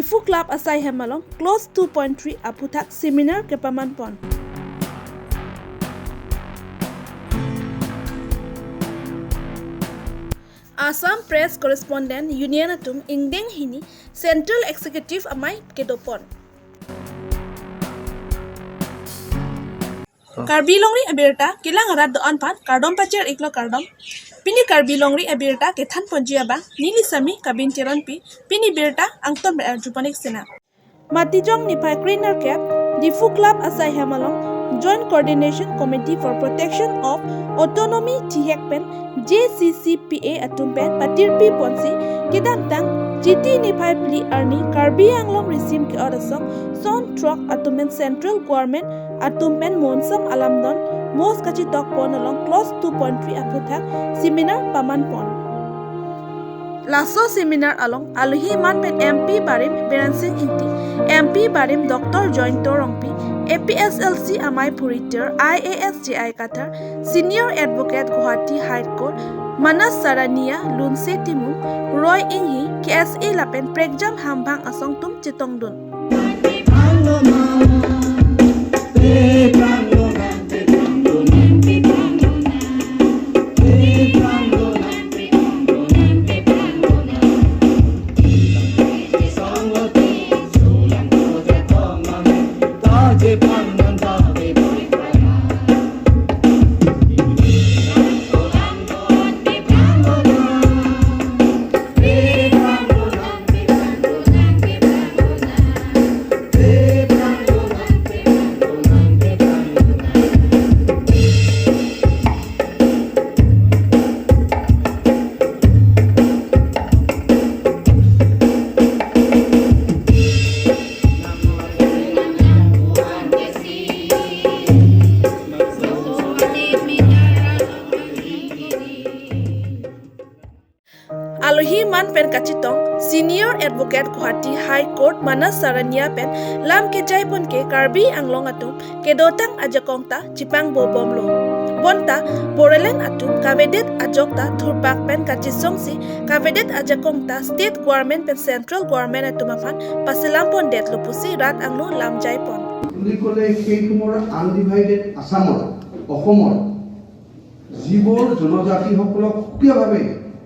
Diphu Club Asai Hemalong Clause 2.3 aputhak seminar kepaman pon. Assam Press Correspondent Union atum ingdeng hini Central Executive amai kedopon. Karbi Longri abirta kilang rat do anpan kardom pacher iklo kardom pini Karbi Longri abirta kethan ponjia ba nili sami kabin cheron pi pini birta angton jupanik sena Matijong nipai cleaner cap Diphu Club Asai Hemalong Joint Coordination Committee for Protection of Autonomy Tihekpen JCCPA atumpen patir pi ponsi kedamtang GT nipai pli arni Karbi Anglong resim ke orasong son truck atumpen Central Government atumpen monsam alamdon mos kachi tok pon along clause 2.3 aputhak seminar paman pon. Lasso seminar along aluhi man pen MP barim Beransing Inti, MP barim Dr. Joint Rongpi, APSLC amai Puritir, IAS JI Kathar, Senior Advocate Guwahati High Court, Manas Sarania, Lunse Timu, Roy Inghi, KSA Lapen Prekjam Hambang Asong Tum Chitongdun. Alohi man pen kachitong Senior Advocate Guwahati High Court Manas Sarania pen lam ke jaipon ke Karbi Anglong atum ke dotang ajakongta chipang bo bomlo bonta Boreland atum kavedet ajokta thurpak pen kachisong si kavedet ajakongta state government pen central government atum afan pasilampon det lupusi rat anglo lam jaipon বুলি ক'লে সেই সময়ৰ undivided আছামৰ অসমৰ যিবোৰ জনজাতিসকলক সুকীয়াভাৱে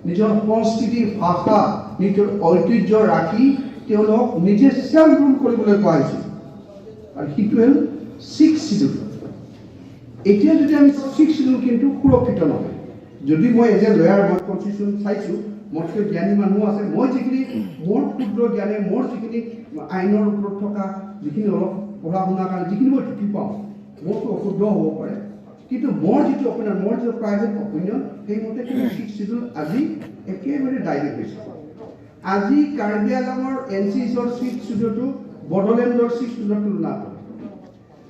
নিজৰ সংস্কৃতি ভাষা নিজৰ ঐতিহ্য ৰাখি তেওঁলোকক নিজে চেল্ফ ৰুল কৰিবলৈ কোৱা হৈছিল আৰু সেইটো হ'ল ছিক্স চিডিউল। এতিয়া যদি আমি ছিক্স চিডিউল কিন্তু সুৰক্ষিত নহয়। যদি মই এজ এ লয়াৰ মই কনষ্টিটিউশ্যন চাইছোঁ, মোতকৈ জ্ঞানী মানুহ আছে, মই যিখিনি মোৰ ক্ষুদ্ৰ জ্ঞানে মোৰ যিখিনি আইনৰ ওপৰত থকা যিখিনি অলপ পঢ়া শুনাৰ কাৰণে যিখিনি মই ঢুকি পাওঁ, মোৰতো অশুদ্ধ হ'ব পাৰে, কিন্তু মোৰ যিটো অপিনিয়ন, মোৰ যিটো প্ৰাইভেট অপিনিয়ন, সেইমতে কিন্তু ছিক্স চিডিউল আজি একেবাৰে ডাইৰেক্ট হৈছে। আজি কাৰ্বি আংলঙৰ এন চি চিৰ ছিক্স চিডিউলটো বড়োলেণ্ডৰ ছিক্স চিডিউলৰ তুলনা কৰে।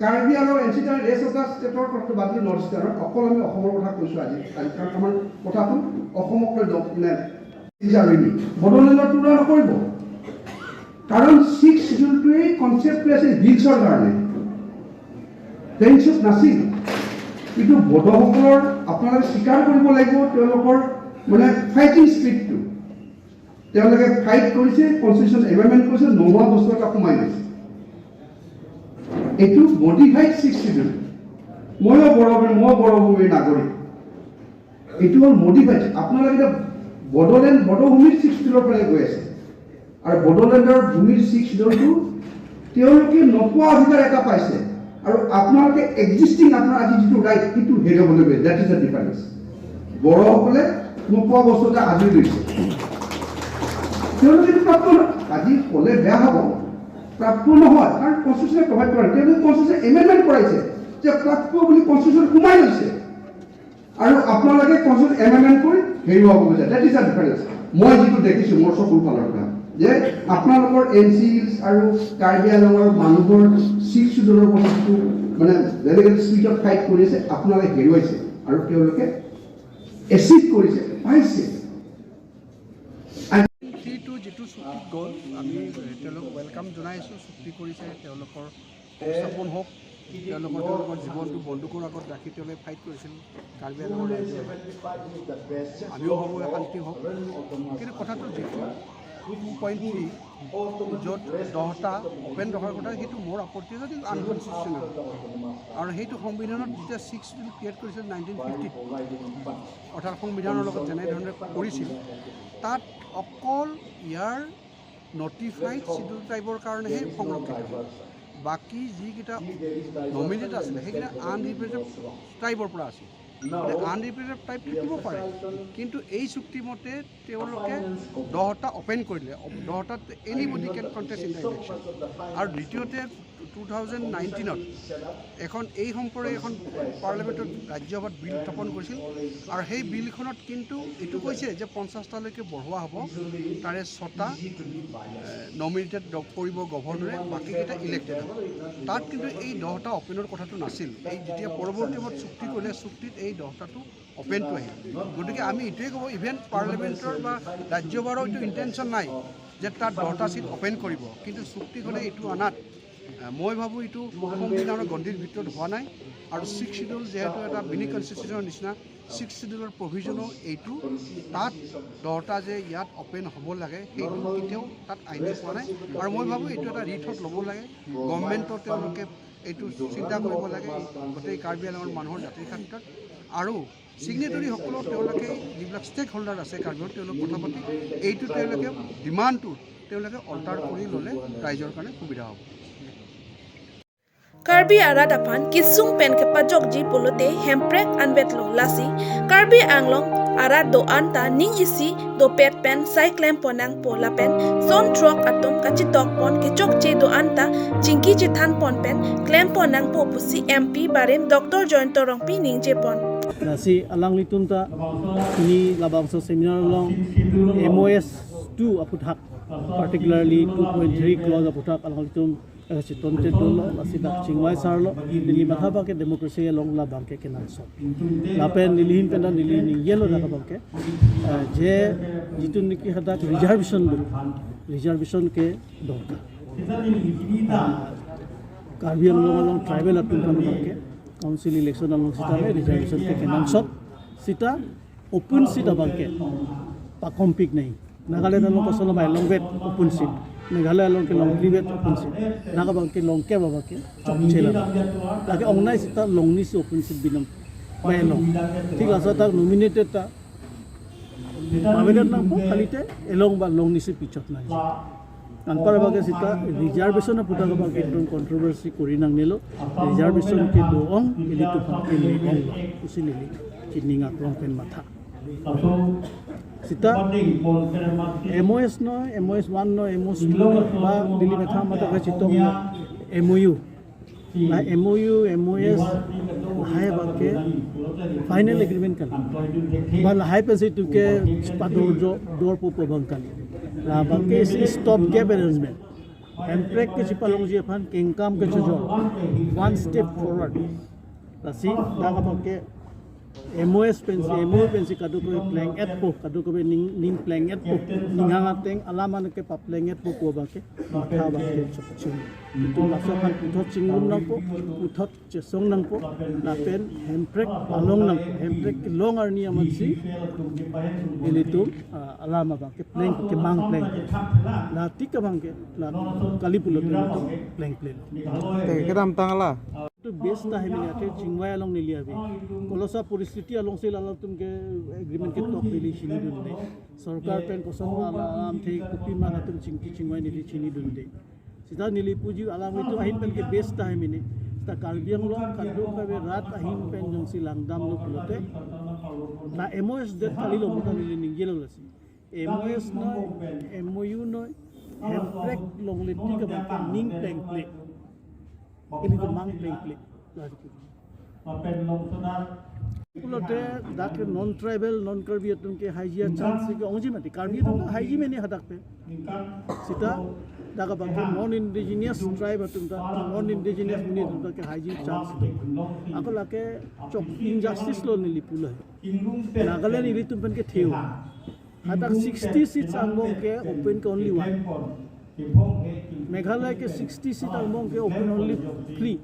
কাৰ্বি আংলং এন চি তাৰ ৰেষ্ট অফ the ষ্টেটৰ কথাটো বাদ দি নৰ্থ ইষ্টাৰ্ণৰ অকল আমি অসমৰ কথা কৈছোঁ আজি, কাৰণ আমাৰ কথাটো অসমক লৈ মানে বড়োলেণ্ডৰ তুলনা নকৰিব, কাৰণ ছিক্স চিডিউলটোৱেই কনচেপ্টটো আছিল হিলছৰ কাৰণে, প্লেইনছত নাছিল। কিন্তু বড়োসকলৰ আপোনালোকে স্বীকাৰ কৰিব লাগিব তেওঁলোকৰ মানে ফাইটিং স্পিৰিটটো, তেওঁলোকে ফাইট কৰিছে, কনষ্টিটিউশ্যন এমেণ্ডমেণ্ট কৰিছে, নোহোৱা বস্তু এটা সোমাই গৈছে। এইটো মডিফাইড ছিক্স চিডিউল। ময়ো বড়ো, মই বড়োভূমিৰ নাগৰিক, এইটো হ'ল মডিফাইড। আপোনালোকে এতিয়া বড়োলেণ্ড বড়োভূমিৰ ছিক্স চিডিউলৰ ফালে গৈ আছে, আৰু বড়োলেণ্ডৰ ভূমিৰ ছিক্স চিডিউলটো তেওঁলোকে নোপোৱা অধিকাৰ এটা পাইছে, আৰু আপোনালোকে এক্সিষ্টিং আপোনাৰ আজি যিটো ৰাইট সেইটো হেৰুৱাবলৈ গৈছে। That is the difference. বড়োসকলে নোপোৱা বস্তু এটা আজৰি লৈছে, তেওঁলোকে প্ৰাপ্য আজি ক'লে বেয়া হ'ব, প্ৰাপ্য নহয়, কাৰণ কনষ্টিটিউশ্যনে প্ৰভাইড কৰা নাই। তেওঁলোকে কনষ্টিটিউশ্যন এমেণ্ডমেণ্ট কৰাইছে যে প্ৰাপ্য বুলি কনষ্টিটিউশ্যন সোমাই লৈছে, আৰু আপোনালোকে কনষ্টিটিউশ্যন এমেণ্ডমেণ্ট কৰি হেৰুৱাব গৈছে। That is the difference. মই যিটো দেখিছোঁ মোৰ চকুৰ ফালৰ পৰা, যে আপোনালোকৰ এন চি হিলছ আৰু কাৰ্বি আংলঙৰ মানুহৰ ছিক্স চিডিউলৰ প্ৰতি যিটো মানে বেলেগ স্পীডত ফাইট কৰি আছে, আপোনালোকে হেৰুৱাইছে আৰু তেওঁলোকে এচিভ কৰিছে, পাইছে। সেইটো যিটো চুক্তিত গ'ল, আমি তেওঁলোকক welcome জনাইছোঁ। চুক্তি কৰিছে, তেওঁলোকৰ সংস্থাপন হওক, তেওঁলোকৰ জীৱনটো বন্দুকৰ আগত ৰাখি তেওঁলোকে ফাইট কৰিছিল কাৰ্বি আংলঙৰ ৰাইজৰ। আমিও ভাবোঁ শান্তি হওক, কিন্তু কথাটো যিটো 2.3 য'ত 10টা অ'পেন ৰখাৰ কথা, সেইটো মোৰ আপত্তি যদি আনকনষ্টিটিউচনেল। আৰু সেইটো সংবিধানত যেতিয়া 6 চিডিউল ক্ৰিয়েট কৰিছিল 1950ত, অৰ্থাৎ সংবিধানৰ লগত যেনেধৰণে কৰিছিল, তাত অকল ইয়াৰ নটিফাইড চিডিউল ট্ৰাইবৰ কাৰণেহে সংৰক্ষিত, বাকী যিকেইটা নমিনেট আছিলে সেইকেইটা আনৰিপ্ৰেজেণ্ট ট্ৰাইবৰ পৰা আছিল। আনৰিপ্ৰেজেণ্ট ট্ৰাইব থাকিব পাৰে, কিন্তু এই চুক্তিমতে তেওঁলোকে 10টা অ'পেন কৰিলে, 10টাত anybody can contest in the election. আৰু দ্বিতীয়তে 2019ত এখন এই সম্পৰ্কে এখন পাৰ্লিয়ামেণ্টত ৰাজ্যসভাত বিল উত্থাপন কৰিছিল আৰু সেই বিলখনত কিন্তু এইটো কৈছে যে 50টালৈকে বঢ়োৱা হ'ব, তাৰে 6টা নমিনেটেড কৰিব গভৰ্ণৰে, বাকীকেইটা ইলেক্টেড হ'ব। তাত কিন্তু এই 10টা অ'পেনৰ কথাটো নাছিল। এই যেতিয়া পৰৱৰ্তী সময়ত চুক্তি কৰিলে, চুক্তিত এই 10টাটো অ'পেনটো আহিল। গতিকে আমি এইটোৱে ক'ব, ইভেন পাৰ্লিয়ামেণ্টৰ বা ৰাজ্যসভাৰো এইটো ইণ্টেনশ্যন নাই যে তাত 10টা ছিট অ'পেন কৰিব, কিন্তু চুক্তিখনে এইটো অনাত মই ভাবোঁ এইটো সংবিধানৰ গণ্ডিৰ ভিতৰত হোৱা নাই। আৰু 6 চিডিউল যিহেতু এটা মিনি কনষ্টিটিউশ্যনৰ নিচিনা, 6 চিডিউলৰ প্ৰভিজনো এইটো, তাত 10টা যে ইয়াত অ'পেন হ'ব লাগে সেইটো কেতিয়াও তাত আইনী পোৱা নাই। আৰু মই ভাবোঁ এইটো এটা ৰিথত ল'ব লাগে, গভৰ্ণমেণ্টৰ তেওঁলোকে এইটো চিন্তা কৰিব লাগে গোটেই কাৰ্বি আংলঙৰ মানুহৰ জাতিৰ ক্ষেত্ৰত। আৰু ছিগনেটৰীসকলেও তেওঁলোকে যিবিলাক ষ্টেক হোল্ডাৰ আছে কাৰ্বি, তেওঁলোক কথা পাতি এইটো তেওঁলোকে ডিমাণ্ডটো তেওঁলোকে অল্টাৰ কৰি ল'লে ৰাইজৰ কাৰণে সুবিধা হ'ব। Karbi arat apan kisung pen ke pajok ji polote hemprek anvetlo lasi Karbi Anglong arat do anta ning isi do pet pen cyclem ponang po lapen son truck atom kachitok pon ke chok che do anta chingki che than pon pen klem ponang po pusi MP barem Dr. Joyanto Rongpi ning je pon lasi alang litunta ni labangso seminar long MOS 2 aputhak particularly 2.3 clause aputhak alang litum chitonte dolo lasi dak chingwai sarlo nili mathaba ke democracy long la bangke kenan so lapen nilihin pena nili ni yellow da bangke je jitu niki hadak reservation reservation ke dorkar Karbi Anglong along tribal atun kan bangke council election along sita reservation ke kenan so sita open seat bangke pakompik nahi Nagaland along kosoloma long bet open seat Meghalaya along ke long bet open seat Naga bangke long ke baba ke chokchela lake ongnai sita long ni si open seat binam bai long ঠিক আছে তাক nominated ta nominated nang po khalite elong ba long ni si pichot nai anpar bage sita reservation puta ba ke controversy kori nang nelo reservation ke do ong elitu ke le ong usi nili chininga long pen matha sita MOS no MOS 1 no MOS 2 ba dili matha mata ka chitong MOU na MOU MOS hai ba ke final agreement kan ba hai pe se tu ke pador jo dor po bang kali la ba ke stop gap arrangement emprek ke chipalong ji phan kengkam ke chojor one step forward la si da ka ba ke MOS pensi MO pensi kadu ko plank at po kadu ko ning ning plank at po ninghanga teng alaman ke pa plank at po ko ba ke matha ba ke ching tu la so kan puthot chinglum nang po puthot chesong nang po la pen hemprek along nang po hemprek long arni aman si elitu alama ba ke plank ke mang plank la tika bang ke la kalipulot plank play te kedam tangla to base ta hemini ate chingwai along niliabi kolosa পরিস্থিতি along sil along tumke agreement ke top dili chini dun de sarkar pen koson alam the kopi ma tum chingki chingwai nili chini dun de sita nili puji alam itu ahin pen ke base ta hemini ta Karbi Anglong kadu kabe rat ahin pen jongsi langdam lo pulote na MOS det kali lo muta nili ninggelo lasi MOS no MOU no hemprek long le tika ba ning pleng play ini tu mang pleng play pulote dak non tribal non Karbi atum ke haijia chance ke ongji mati Karbi atum haiji meni hadak pe sita daga bangke non indigenous tribe atum ta non indigenous muni atum ta ke haiji chance ako lake chok injustice lo nili pulo Nagaland ili tum pen ke theu hadak 60 seats angong ke open ke only one Meghalaya ke 60 seat angong ke open only 3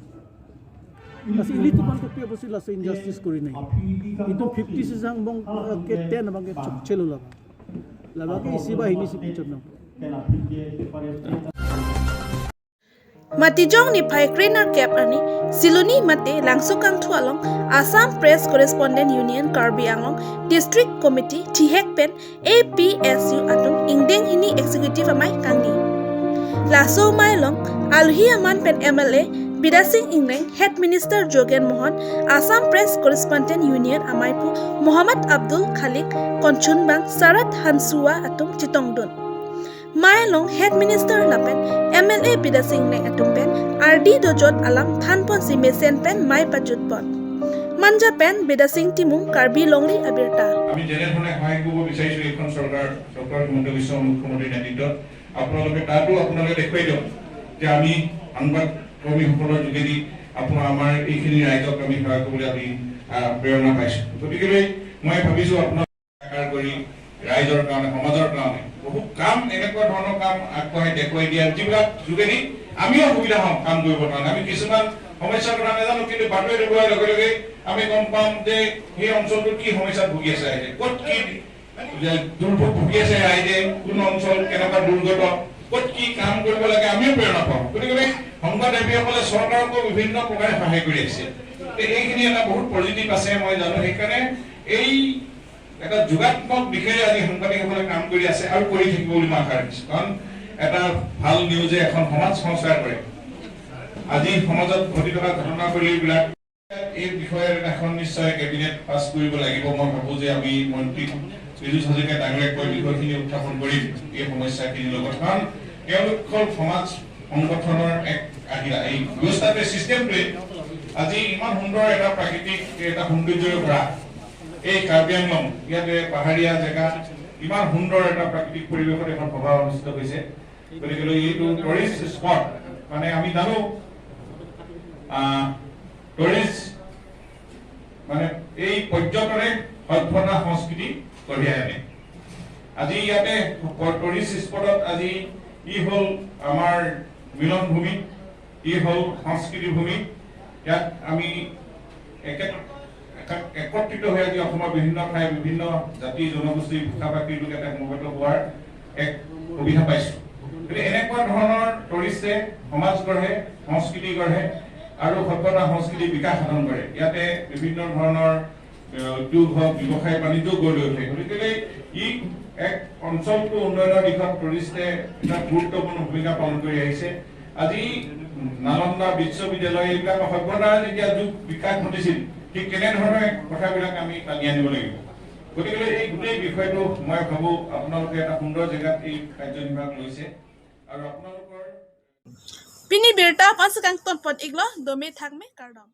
Kasi ili tu pan kopi apa sih lasa injustice kori nahi. Itu 50 sisang bong ke 10 abang ke chok chelo laba. Laba ke isi ba ini si picture nang. Matijong ni phai Krener Cap ani Siluni mate Langso Kangthu along Assam Press Correspondent Union Karbi Anglong District Committee Thihek pen APSU atum Ingdeng hini executive amai kangni Laso mai long Alhi aman pen MLA Bidasing Ingleng Head Minister Jogen Mohan Assam Press Correspondent Union amaipu Muhammad Abdul Khalik Konchunbang Sarat Hansua atum Chitongdun Mai long Head Minister lapen MLA Bidasing Ingleng atum pen RD Dojot alam thanpon si mesen pen mai pajut pon manja pen Bidasing timung Karbi Longri abirta. আমি যেনেধৰণে সহায় কৰিব বিচাৰিছোঁ এইখন চৰকাৰ, doctor Himanta Biswa মুখ্যমন্ত্ৰীৰ নেতৃত্বত, আপোনালোকে তাতো আপোনালোকে দেখুৱাই দিয়ক যে আমি সংবাদ কৰ্মীসকলৰ যোগেদি আপোনাৰ আমাৰ এইখিনি ৰাইজক আমি সেৱা কৰিবলৈ আমি প্ৰেৰণা পাইছোঁ। গতিকেলৈ মই ভাবিছোঁ আপোনালোকে কৰি ৰাইজৰ কাৰণে, সমাজৰ কাৰণে বহুত কাম, এনেকুৱা ধৰণৰ কাম আগবঢ়াই দেখুৱাই দিয়া, যিবিলাক যোগেদি আমিও সুবিধা হওঁ কাম কৰিবৰ কাৰণে। আমি কিছুমান সমস্যাৰ কথা নাজানো, কিন্তু বাতৰি দেখুওৱাৰ লগে লগে আমি গম পাম যে সেই অঞ্চলটোত কি সমস্যাত ভুগি আছে ৰাইজে, ক'ত কি দুৰ্ভোগ ভুগি আছে ৰাইজে, কোন অঞ্চল কেনেকুৱা দুৰ্গত, ক'ত কি কাম কৰিব লাগে, আমিও প্ৰেৰণা পাওঁ। গতিকে সংবাদসেৱীসকলে চৰকাৰকো বিভিন্ন প্ৰকাৰে সহায় কৰি আহিছে। এইখিনি এটা বহুত পজিটিভ আছে, মই জানো। সেইকাৰণে এই এটা যোগাত্মক দিশেৰে আজি সাংবাদিকসকলে কাম কৰি আছে আৰু কৰি থাকিব বুলি মই আশা ৰাখিছো। কাৰণ এটা ভাল নিউজে এখন সমাজ সংস্কাৰ কৰে। আজি সমাজত ঘটি থকা ঘটনাৱলীবিলাক এই বিষয়ে এখন নিশ্চয় কেবিনেট পাছ কৰিব লাগিব। মই ভাবো যে আমি মন্ত্ৰী পীযুষ হাজৰিকা ডাঙৰীয়াক কৈ বিষয়খিনি উত্থাপন কৰিম এই সমস্যাখিনিৰ লগত। কাৰণ তেওঁলোক হ'ল সমাজ সংগঠনৰ এক আহিলা। এই ব্যৱস্থাটোৱে, চিষ্টেমটোৱে আজি ইমান সুন্দৰ এটা প্ৰাকৃতিক এটা সৌন্দৰ্যৰে ভৰা এই কাৰ্বি আংলং, ইয়াতে পাহাৰীয়া জেগা, ইমান সুন্দৰ এটা প্ৰাকৃতিক পৰিৱেশত এখন সভা অনুষ্ঠিত হৈছে। গতিকে এইটো টুৰিষ্ট স্পট, মানে আমি জানো টুৰিষ্ট মানে এই পৰ্যটনে সভ্যতা সংস্কৃতি কঢ়িয়াই আনে। আজি ইয়াতে টুৰিষ্ট স্পটত আজি ই হ'ল আমাৰ মিলন ভূমি, ই হ'ল সংস্কৃতি ভূমি। ইয়াত আমি একত্ৰিত হৈ আজি অসমৰ বিভিন্ন ঠাই, বিভিন্ন জাতি জনগোষ্ঠী, ভাষা ভাষীৰ লোক এটা সমবেত হোৱাৰ এক সুবিধা পাইছো। গতিকে এনেকুৱা ধৰণৰ টুৰিষ্টে সমাজ গঢ়ে, সংস্কৃতি গঢ়ে আৰু সভ্যতা সংস্কৃতিৰ বিকাশ সাধন কৰে। ইয়াতে বিভিন্ন ধৰণৰ উদ্যোগ হওক, ব্যৱসায় বাণিজ্যও গঢ় লৈ উঠে। গতিকে ই এক অঞ্চলটো উন্নয়নৰ দিশত টুৰিষ্টে এটা গুৰুত্বপূৰ্ণ ভূমিকা পালন কৰি আহিছে। আজি নালন্দা বিশ্ববিদ্যালয়, এইবিলাক সভ্যতাৰ যেতিয়া যুগ বিকাশ ঘটিছিল, ঠিক তেনেধৰণে কথাবিলাক আমি টানি আনিব লাগিব। গতিকে এই গোটেই বিষয়টো মই ভাবো আপোনালোকে এটা সুন্দৰ জেগাত এই কাৰ্যনিৰ্বাহ লৈছে আৰু আপোনালোকৰ Pini birta pansakang ton pot iglo dome thakme kardom.